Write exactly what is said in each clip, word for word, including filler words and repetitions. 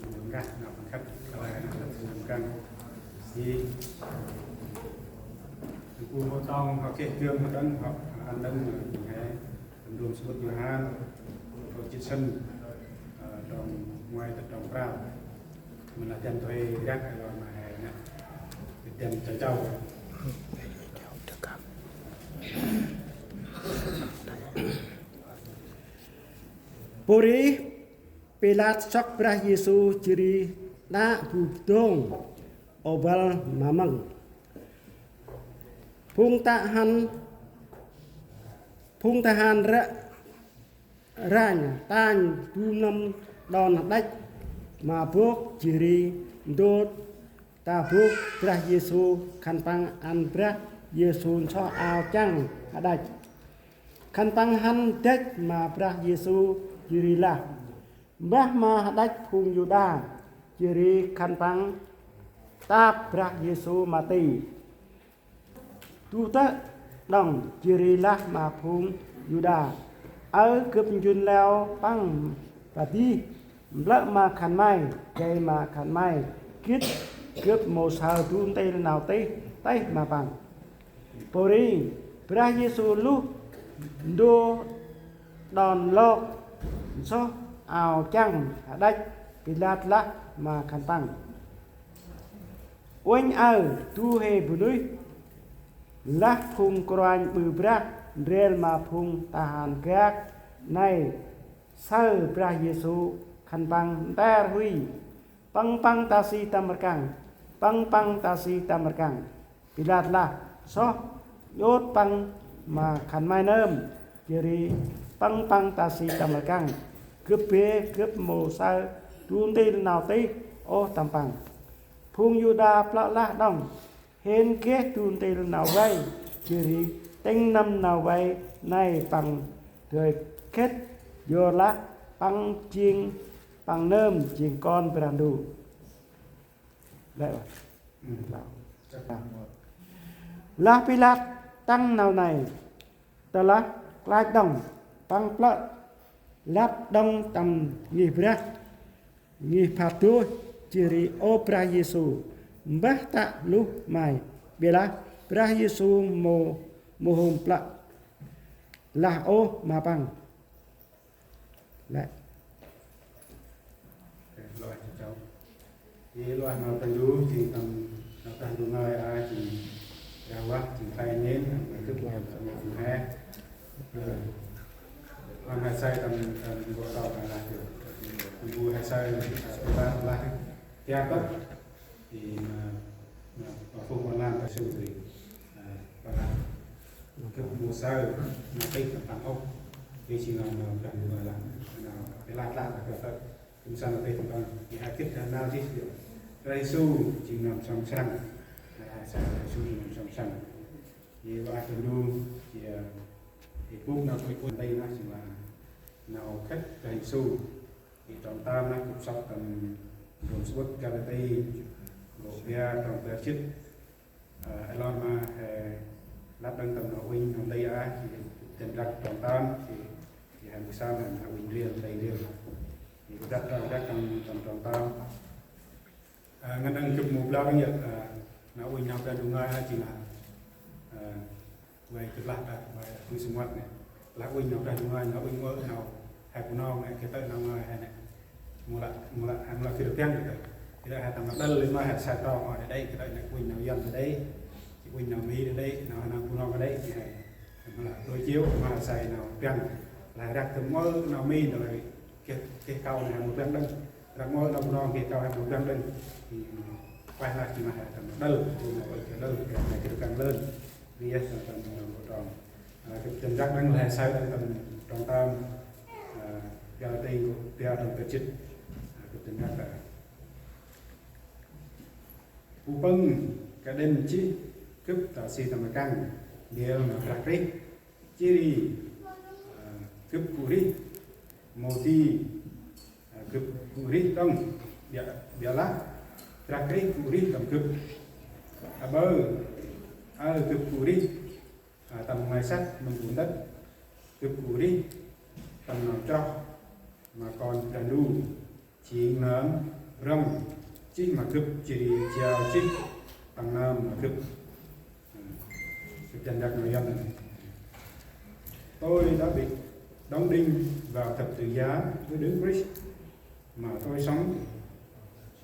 Nggah nau păng khât, kăl e nau khât nau păng. Di, bu mâu tông hŏ geh gơm hŏ đŏng hŏ ăn đŏng, he tâm ndrom samƀŭt Yôhan, kô̆ jât sĭn, trong nguay tât trong prao. Mĭn lah dăn thuê răk, ơ, ma he nă. Dăn châu châu. Pô ri Pilat sŏk Brah Yêsu jêh ri đă bu dong ôbăl ma măng. Phung tahan, phung tahan ră ranh tanh du mlâm đon hađăch ma bôk jêh ri ndôt ta bôk Brah Yêsu khân păng ăn Brah Yêsu nsoh ao chăng hađăch. Khân păng hăn dăch ma Brah Yêsu jêh ri lah: Mbah ma hađăch phung Yuđa. Jêh ri khân păng tap Brah Yêsu ma ti. Du tơ̆ đŏng jêh ri lah ma phung Yuđa: Aơ gâp njŭn leo păng padih mplơ̆ ma khân may, gay ma khân may gĭt gâp mâu saơ du ntil nau tih tih ma păng. Pô ri Brah Yêsu luh ndô đon lok nsoh ao chăng hađăch. Pilat lah ma khân păng: Uănh aơ du huê bunuyh. Lah phung kôranh ƀư brah ndrel ma phung tahan gak nây saơ Brah Yêsu, khân păng nter huy: Pâng păng ta si tâm rkăng, pâng păng ta si tâm rkăng. Pilat lah: Soh, djôt păng ma khân may nơm, jêh ri pâng păng ta si tâm rkăng. Gâp bê gâp mâu saơ du ntil nau tih ôh tâm păng. Phung Yuđa plơ̆ lah đŏng: Hên geh du ntil nau vay, jêh ri tĭng nâm nau vay nây păng dơi khĭt, yorlah păng jêng, păng nơm jêng Kon Brah Ndu. Lĕ, lah Pilat tăng nau nây, tơlah klach đŏng, păng plơ̆ lăp đŏng tâm ngih brah, ngih phat dôih, jêh ri ôp Brah Yêsu: Mbah tă luh may? Ƀiălah Brah Yêsu mâu, mâu hôm plơ̆ lah ôh ma păng. Lĕ. Lôch a chau. Ye lôch a nau Brah Ndu, jêng tâm nau Brah Ndu ngơi a, jêng Brah Huêng, jêng Kôranh nơm, tâm nau Brah Ndu ngơi. Ơ, lôch a he say tâm, tâm bôk tâo a lah jêh. Tâm bu he say, ơ, lah. Tiap tât. Thì ma, ma, ma phung ƀon lan ta su ri. Ơ, ƀon lan. Gâp mâu saơ nau tih tâm păng ôh. Gâp jêng nau, nau Brah Ndu ngơi lah. Nau Pilat lah, gâp tât. Gâp mâu saơ nau tih tâm păng. Gâp he gĭt he nau jêh. Brah Yêsu jêng nơm sŏng srăng. He saơ Brah Yêsu jêng nơm sŏng srăng. Gâp lôch a Brah Ndu, gâp, gâp bôk nau tih kuăl nti nơh jêng lah nau khât Brah Yêsu. Gâp trong tam nơh, gâp sŏk tâm ndrom samƀŭt Galati, gâp ƀiă trong bar jât. Ơ, ê lor ma he lăp đŏng tâm nau uănh nau nti a, gâp dăn răk trong tam, gâp, gâp he mâu saơ nau uănh ndrel, nti ndrel. Gâp răk trong, răk trong, trong, trong tam. Ơ, ngăn đŏng gâp mâu blau đŏng yơh, ơ, nau uănh nau Brah Ndu ngơi a jêng lah, ơ, Vay gâp lah, ơ, vay gâp sŭm văt nê. Lah uănh nau Brah Ndu ngơi, nau uănh ngơi, nau he Bunong nê, geh tơ̆ nau ngơi he nê. Mâu lah, mâu lah, mâu lah gĭt rpiăng gĭt tơ̆. Gĭt tơ̆ he tâm nau đăl, lĕ ma he say trong, ơ, đei, gĭt tơ̆ nê uănh nau Yuăn đei, uănh nau Mi đei, nau, nau Bunong đei, gĭt he. Mâu lah đối chiếu, ma he say nau rpiăng. Lah răk tâm ngơi nau Mi, nau lah geh, geh kau nê he mâu rpiăng đŏng. Răk ngơi nau Bunong geh kau he mâu rpiăng đŏng. Thì quay lại thì ma he tâm nau đăl, tâm nau uănh geh đăl, geh nê gĭt rpiăng lơn. Ri yơh, tâm, tâm, tâm, trong. Ơ, gâp dăn răk đŏng lah he say đŏng tâm trong tam, ơ, Galati, gâp ƀiă trong bar jât. Ơ, gâp dăn răk đŏng. Bu pâng kađĭn jêh gâp ta si tâm rkăng, ndrel ma Brah Krist. Jêh ri, ơ, gâp gŭ rêh, mâu di, ơ, gâp gŭ rêh đŏng, ƀiă, ƀiălah Brah Krist gŭ rêh tâm gâp. Aƀaơ, aơ gâp gŭ rêh, ơ, tâm nglay săk mĭn bu ntĭt, gâp gŭ rêh tâm nau chroh ma Kon Brah Ndu, jêng nơm rŏng, jêh ma gâp jêh ri jao jêh Păng nơm ma gâp. Gâp dăn dak nau Yuăn. Tôi đã bị đóng đinh vào thập tự giá với Đấng Christ, mà tôi sống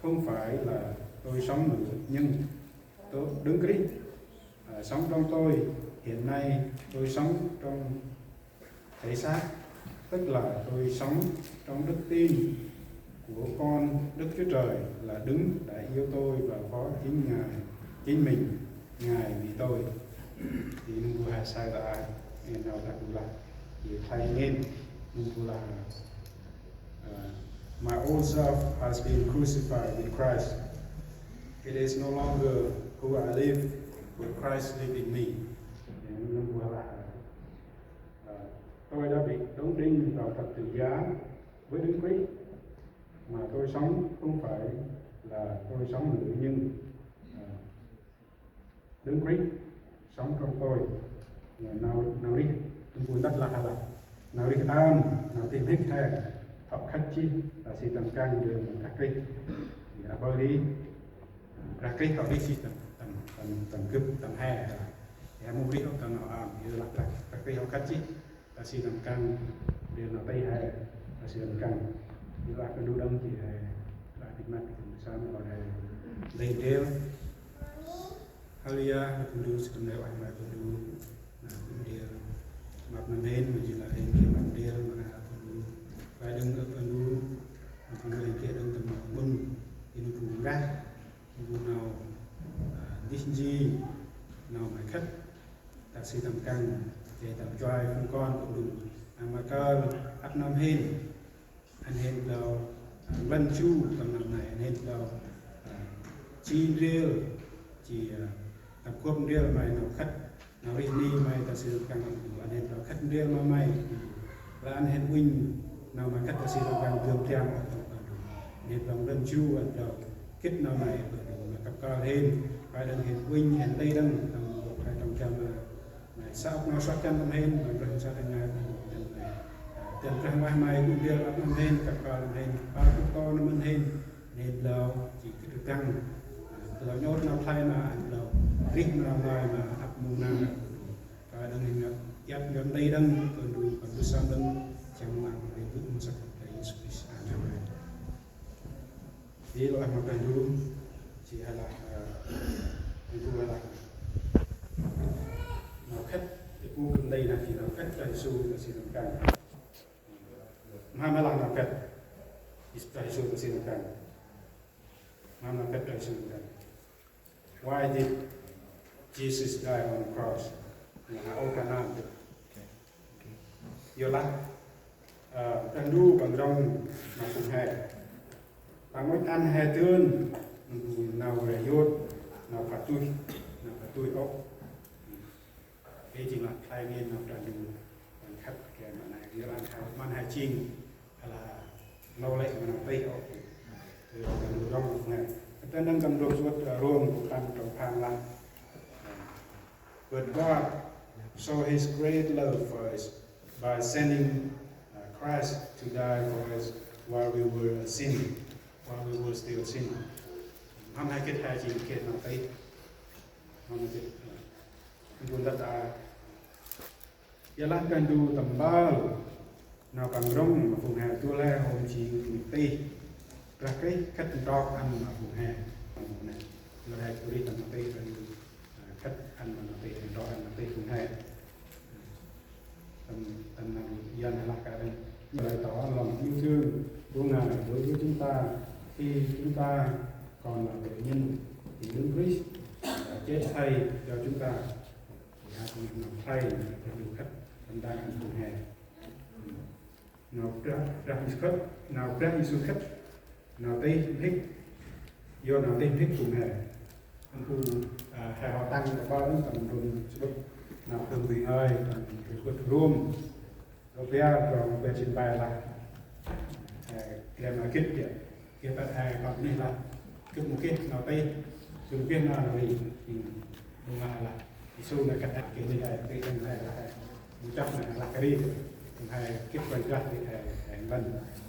không phải là tôi sống nữa, nhưng tôi, Đấng Christ, à, sống trong tôi. Hiện nay tôi sống trong thể xác, tức là tôi sống trong đức tin của Con Đức Chúa Trời, là Đấng đã yêu tôi và phó chính Ngài, chính mình Ngài vì tôi. Thì nung bu ha sai ta ai, nau ta bu lah. Thì thay nên nung bu lah, uh, my old self has been crucified with Christ. It is no longer who I live, but Christ live in me. Nung bu lah, uh, tôi đã bị đóng đinh vào thập tự giá với Đấng Christ, mà tôi sống không phải là tôi sống nữa, nhưng, à, Đấng Christ sống trong tôi. Nau, nau rêh, tâm bu nđâp lah lah. Nau rêh ăn, nau tih mhĭk he, thŏ khât jêh ta si tâm rkăng dơm Brah Krist. Aƀaơ ri, Brah Krist thŏ rêh jêh tâm, tâm, tâm, tâm gâp, tâm he. He mâu rêh ôh tâm nau ăn, yor lah Brah, Brah Krist thŏ khât jêh ta si tâm rkăng, ndrel nau tih he, ta si tâm rkăng. Yor lah Brah Ndu đŏng jêh he, lah bĭt măt tâm sơm nau he, lĕ ndrel. Haleluya, Brah Ndu, sĭt nơm ueh ma Brah Ndu. Nau gŭ ndrel, măt nâm hên, ma jêng lah hên geh măt ndrel ma Brah Ndu. Klei đŏng ơ Brah Ndu, Brah Ndu hên geh đŏng tâm nau ƀŭn, hên bu rah, bu nau, a, dih ji, nau may khât, ta si tâm rkăng, jêh tâm chuai phung kon Brah Ndu. Nau ma kơl, ăp nâm hên, ăn hên blao, a, lăn jru tâm nau nây, ăn hên blao, a, ji ndrel, ji, a, tâm kuŏp ndrel may nau khât, nau rêh ni may ta si tâm rkăng Brah Ndu, ăn hên blao khât ndrel ma may. Lah ăn hên uănh nau may khât ta si tâm rkăng dơm tiang Brah Ndu. Ăn hên blao lăn jru, ăn blao gĭt nau may Brah Ndu, ma kăp kơl hên, klei đŏng hên uănh, hên lĕ đŏng tâm bok khlay tâm jam, a, may sa ăp nau sŏ jan tâm hên, may Brah sa đăng ngai tâm hên, a, tâm Brah Huêng Ueh may gŭ ndrel ăp nâm hên, kăp kơl nâm hên, ăp gŭ to nâm hên, hên blao, jêh gĭt rkăng, a, blao nhôt nau khlay ma, hên blao rêh nau may ma, ăp mông nau, klei đŏng hên ngăn, iăt ngăn lĕ đŏng, Brah Ndu, Brah Ndu sơm đŏng, jêng ma, Brah Ndu, mâu săk, Brah Yêsu Krist. Amen. Ê lôh ma Brah Ndu, jêh he lah, ơ, Brah Ndu he lah. Nau khât, ê bu gâp nti nơh jêh nau khât Brah Yêsu ta si tâm rkăng. Mham he lah nau khât Brah Yêsu ta si tâm rkăng. Mham nau khât Brah Yêsu tâm rkăng. Why did Jesus die on the cross? Nau he ôh kan nơh. Yor lah, ơ, Brah Ndu Păng rŏng ma phung he. Păng mŭt ăn he dơn, nau bu nau rêh yot, nau phat tui, nau phat tui ôh. Ê jêng lah khlay ngăn nau Brah Ndu Păng khât gay ma nai, yor ăn he, mân he jêng, lah nau lĕ ma nau tih ôh. Ê, Brah Ndu rŏng ma phung he. Tâm nơm tâm Rôm, suôt, ơ, Rôm, bu păng trong phan lah. But God show his great love for us by sending, uh, Christ to die for us while we were a sin, while we were still a sin. Mham he gĭt he jêng gĭt nau tih. Mham he gĭt, uh, bu nđâp ta Yor lah Brah Ndu tâm mpơl nau Păng rŏng ma phung he, tơlah hôm jêng phung tih. Brah Krist khât ntrok ăn ma phung he. Phung he, tơlah he gŭ rêh tâm nau tih, Brah Ndu, a, khât ăn ma nau tih, ntrok ăn nau tih phung he. Tâm, tâm nau Yuăn lah kah đŏng: Bày tỏ lòng yêu thương của Ngài đối với chúng ta khi chúng ta còn là tội nhân, thì Đấng Christ đã chết thay cho chúng ta. Yor, nau khlay, nau Brah Ndu khât tâm ban ăn phung he. Nau Brah, Brah Yêsu khât, nau Brah Yêsu khât, nau tih mhĭk, yor nau tih mhĭk phung he. Ăn phung, a, he hŏ tăng kơ Păng tâm ndrôm sămƀŭt nau Khơm Bui Ngơi, tâm ndrôm sămƀŭt Rôm. Rô bia trong bia jê̆t bai lah. Ơ, gay ma gĭt jêh. Gay ta he kon neh lah. Gâp mâu geh nau tih. Gâp mâu geh nau rêh. Ê, bu ngă lah. Yêsu nây khât gay neh he, gay neh he lah. Bu chăp nây lah kơt ri. He gĭt Kôranh Brah, he, he ngăn.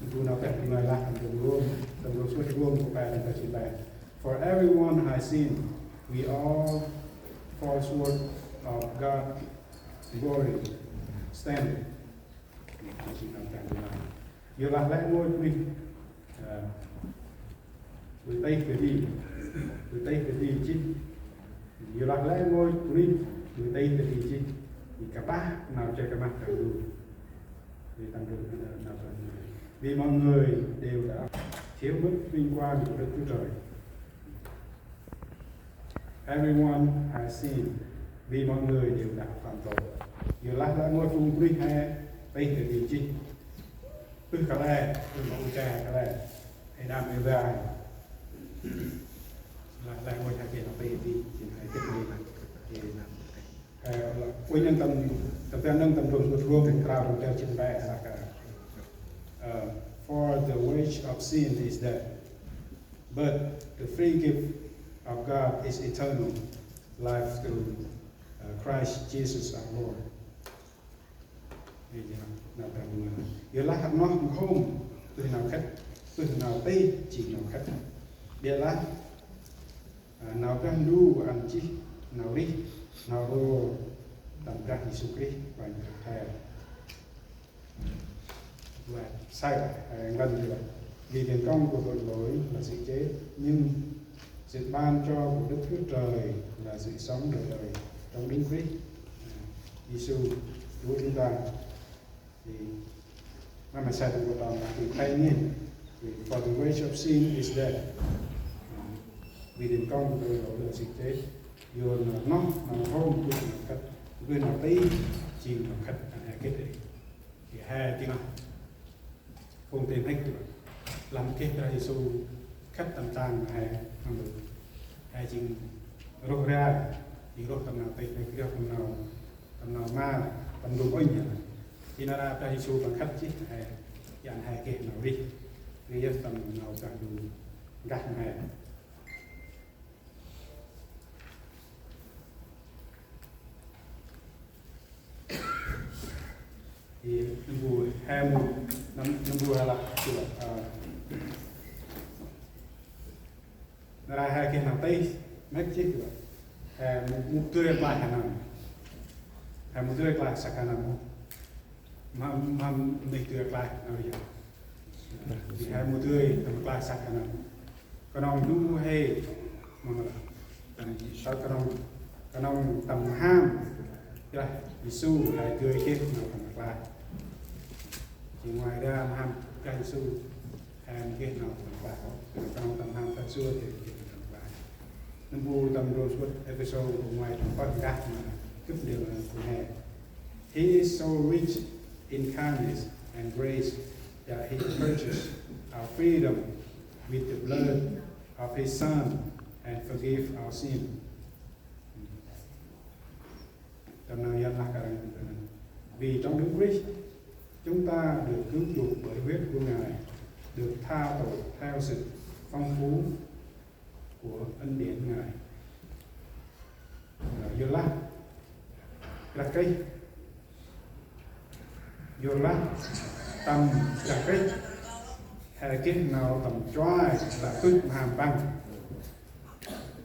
Ntu nau Brah Ndu ngơi lah tâm Rôm, tâm Rôm, suôt Rôm kô̆ pe, tâm bar jê̆t pe. For everyone has sinned, we all fall short of God's glory standard. Yorlah lĕ rngôch bunuyh, ơ, ƀư tih kơt ri, ƀư tih kơt ri jêh. Yorlah lĕ rngôch bunuyh ƀư tih kơt ri jêh, i kapah nau che kơ măt Brah Ndu. Vì tăng trưởng, ơ, nau Brah Ndu. Vì mọi người đều đã thiếu mất vinh quang của Đức Chúa Trời. Everyone has sinned, vì mọi người đều đã phạm tội. Yorlah lĕ rngôch phung bunuyh he tih kơt ri jêh. Ƀư kăl e, ƀư ma u che kăl e. Adam, Êva. Lah, lah, ngôi hai kê nau tih kơt ri, jêng hai kê nau tih kơt ri. Ơ, uănh nâng tâm, tâm ban nâng tâm Rôm, Rôm, Rôm, Rôm, Rôm, jêng pe, lah kơ. Ơ, for the wage of sin is death, but the free gift of God is eternal life through, uh, Christ Jesus our Lord. Ơ, nau Brah Ndu ngơi. Yorlah rnoh nkhôm, bơh nau khât, bơh nau tih, jêng nau khât. Ƀiălah, ơ, nau Brah Ndu ăn jêh nau rêh, nau rŏ tâm Brah Yêsu Krist, Kôranh Brah he. Và sai, à, ngăn thì là vì tiền công của tội lỗi là sự chết, nhưng sự ban cho của Đức Chúa Trời là sự sống đời đời trong Đấng Christ, à, Giêsu Chúa chúng ta. Thì mà mà sai của tội là thì thay nên thì for the wage of sin is death. À, vì tiền công của tội lỗi là sự chết. Yor nau rnoh, nau nkhôm, ƀư nau khât, ƀư nau tih, jêng nau khât, ăn he gĭt ri. Thì he jêng lah phung tih mhĭk lah mâu geh Brah Yêsu khât tâm tang he, he jêng rôh rai, jêng rôh tâm nau tih mhĭk, rôh tâm nau, tâm nau ma, tâm ndrôm ŭnh he. Jêh nar aơ Brah Yêsu păng khât jêh he, jêh ăn he geh nau rêh, rêh yơh tâm nau Brah Ndu nkah ma he. Thì nâm bu he mâu, nâm, nâm bu he lah, thì là, ờ, nar aơ he geh nau tih mhĭk jêh, thì là he mâu, mâu dơi klaih he nơm. He mâu dơi klaih săk he nơm. Mhâm, mhâm neh dơi klaih nau yơh. Thì he mâu dơi tâm klaih săk he nơm. Knŏng du huê, mhâm lah. Tơ knŏng, knŏng tâm mham Brah Yêsu he dơi geh nau tâm klaih. Jêng ngoai rai mham Brah Yêsu he mâu geh nau tâm klaih ôh. Knŏng tâm mham Brah Yêsu he dơi geh nau tâm klaih. Nâm bu tâm ndrôm samƀŭt Êphêsô kô̆ ngoai trong pơh nkah ma gâp ndrel ma phung he. He is so rich in kindness and grace that he purchased our freedom with the blood of his Son and forgive our sin. Tâm nau Yuăn lah kơ răng. Vì trong Đấng Christ, chúng ta được cứu chuộc bởi huyết của Ngài, được tha tội theo sự phong phú của ân điển Ngài. Ơ, yorlah Brah Krist, yorlah tâm Brah Krist, he geh nau tâm chuai lăp bơh mham Păng,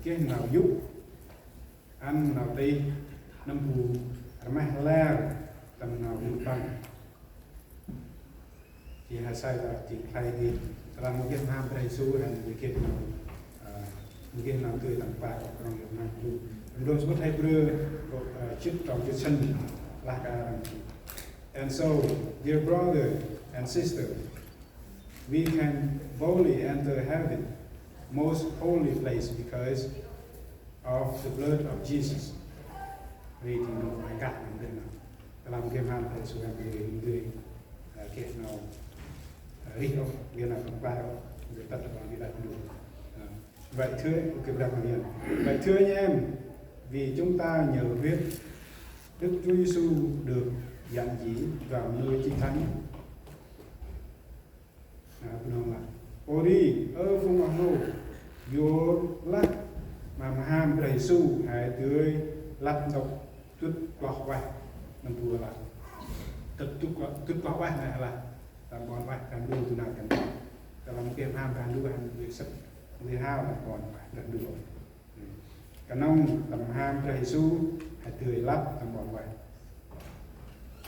geh nau yô̆ ăn nau tih nâm bu rmeh ler tâm nau yô̆ Păng. Jêh he sai ta jêng khlay di. Tơlah mâu geh mham Brah Yêsu, he mâu geh nau, ơ, mâu geh nau dơi tâm klaih ôh, knŏng yơh mham Brah Yêsu. Tâm ndrôm samƀŭt Hêbrơ, ơ, jê̆t trong jê̆t sĭn lah kơ răng. And so, dear brother and sister, we can boldly enter heaven, most holy place, because of the blood of Jesus. Ri jêng nau rngah nau dơi nau. Tơlah mâu geh mham Brah Yêsu, he mâu dơi, mâu dơi, ơ, geh nau, ơ, rêh ôh, geh nau tâm klaih ôh, mâu dơi tât tâm klaih ôh. Ơ, vậy thưa, ok, Brah Ndu ngơi. Vậy thưa anh em, vì chúng ta nhờ huyết Đức Chúa Giêsu được giản dị vào nơi Chi Thánh. Ơ, Bunong lah. Pô ri, ơ phung oh nô, yorlah ma mham Brah Yêsu he dơi lăp ntŭk dŭt kloh ueh. Nâm bu lah. Tŭt, tŭt, tŭt kah ueh neh lah tâm ƀon ueh Brah Ndu, du nau tâm ƀon. Tâm ƀon ueh Brah Ndu, hăn lĕ sât lĕ hao tâm ƀon ueh Brah Ndu. Knŏng tâm mham Brah Yêsu, he dơi lăp tâm ƀon ueh.